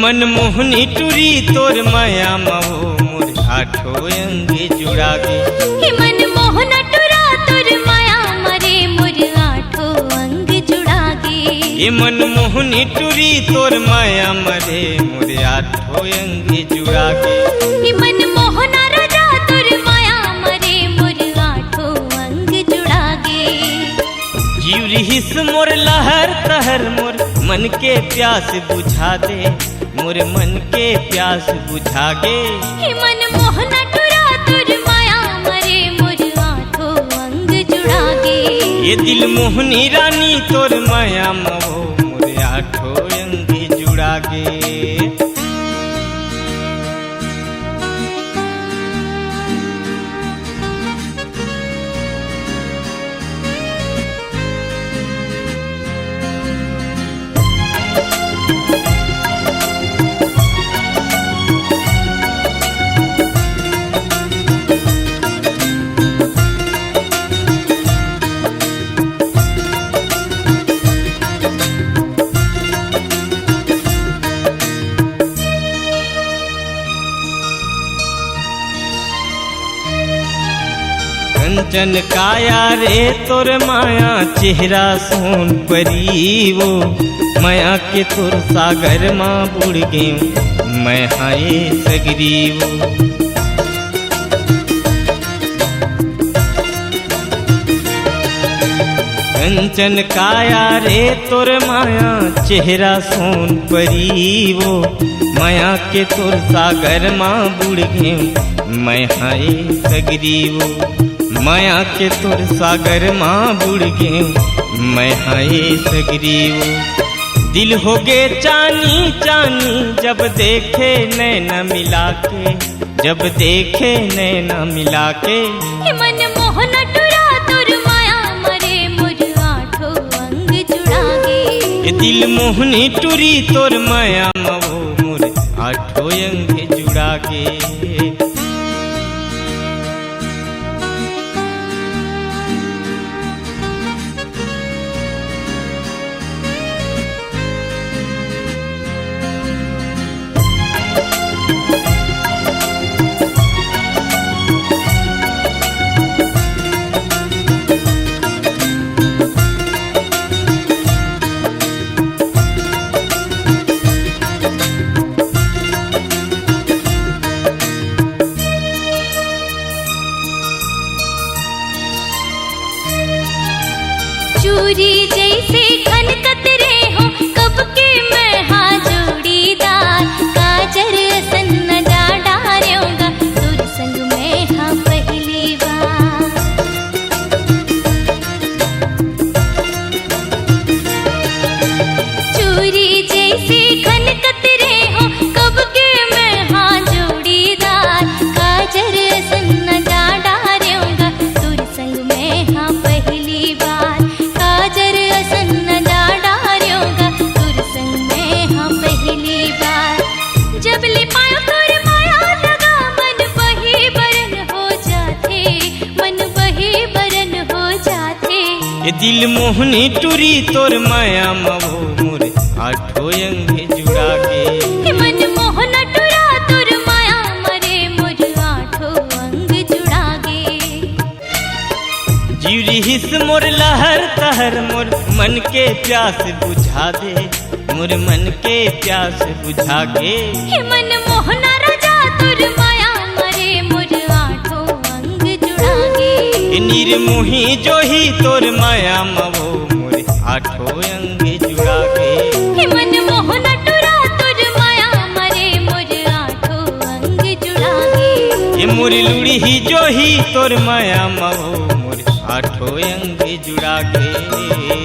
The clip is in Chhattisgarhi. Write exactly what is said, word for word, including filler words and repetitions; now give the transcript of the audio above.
मनमोहनी टुरी तोर माया म वो मोर आठो अंग जुड़ा गे। हे मनमोहना टुरा तोर माया म रे मोर आठो अंग जुड़ा गे। ये मनमोहनी टुरी तोर माया म रे मोर आठो अंग जुड़ा गे। हे मनमोहना राजा तोर माया म रे मोर आठो अंग जुड़ा गे। जीव रिहिस मोर लहर तहर मोर मन के प्यास बुझा दे, मोर मन के प्यास बुझा गे। हे मनमोहना टुरा तोर माया म रे मोर आठो अंग जुड़ा गे। ये दिल मोहनी रानी तोर माया म वो मोर आठो अंग जुड़ा गे। कंचन काया रे तोर माया, चेहरा सोन परी वो। माया के तोर सागर मा बुड़ गेंव मैं हा ए सगरी वो। कंचन काया रे तोर माया, चेहरा सोन परी वो। माया के तोर सागर मा बुड़ गेंव मैं हा ए सगरी वो। माया के तोर सागर मा बुड़ गेंव मैं हा ए सगरी वो। दिल हो गे चानी चानी जब देखे नैना मिला के, जब देखे नैना मिला के। हे मनमोहना टुरा तोर माया म रे मोर आठो अंग जुड़ा गे। ये दिल मोहनी टुरी तोर माया म वो मोर आठो अंग जुड़ा गे। चूरी जैसे खनकत रे हो, कब के मैं हा जोड़ीदार। काजर असन न जा डारेंव गा, तोर संग मैं हा पहली बार। चूरी जैसे खनकत रे हो, कब के मैं हा जोड़ीदार। काजर असन न जा डारेंव गा, तोर संग मैं हा पहली बार। काजर असन न जा डारेंव गा, तोर संग मैं हा पहली बार। जब ले पायो तोर माया लगा, मन बही बरन हो जाथे, मन बही बरन हो जाथे। ये दिल मोहनी टुरी तोर माया म वो मोर आठो अंग जुड़ा गे। हे मनमोहना टुरा तोर माया म रे मोर आठो अंग जुड़ा गे। जीव रिहिस मोर लहर तहर मोर मन के प्यास बुझा दे, मोर मन के प्यास बुझा गे। हे मनमोहना राजा तोर माया म रे मोर आठो अंग जुड़ा गे। हे निर्मोही जोही तोर माया म वो मोर आठो अंग जुड़ा गे। हे मनमोहना टुरा तोर माया म रे मोर आठो अंग जुड़ा गे। हे मोर लुड़ही जोही तोर माया म वो मोर आठो अंग जुड़ा गे।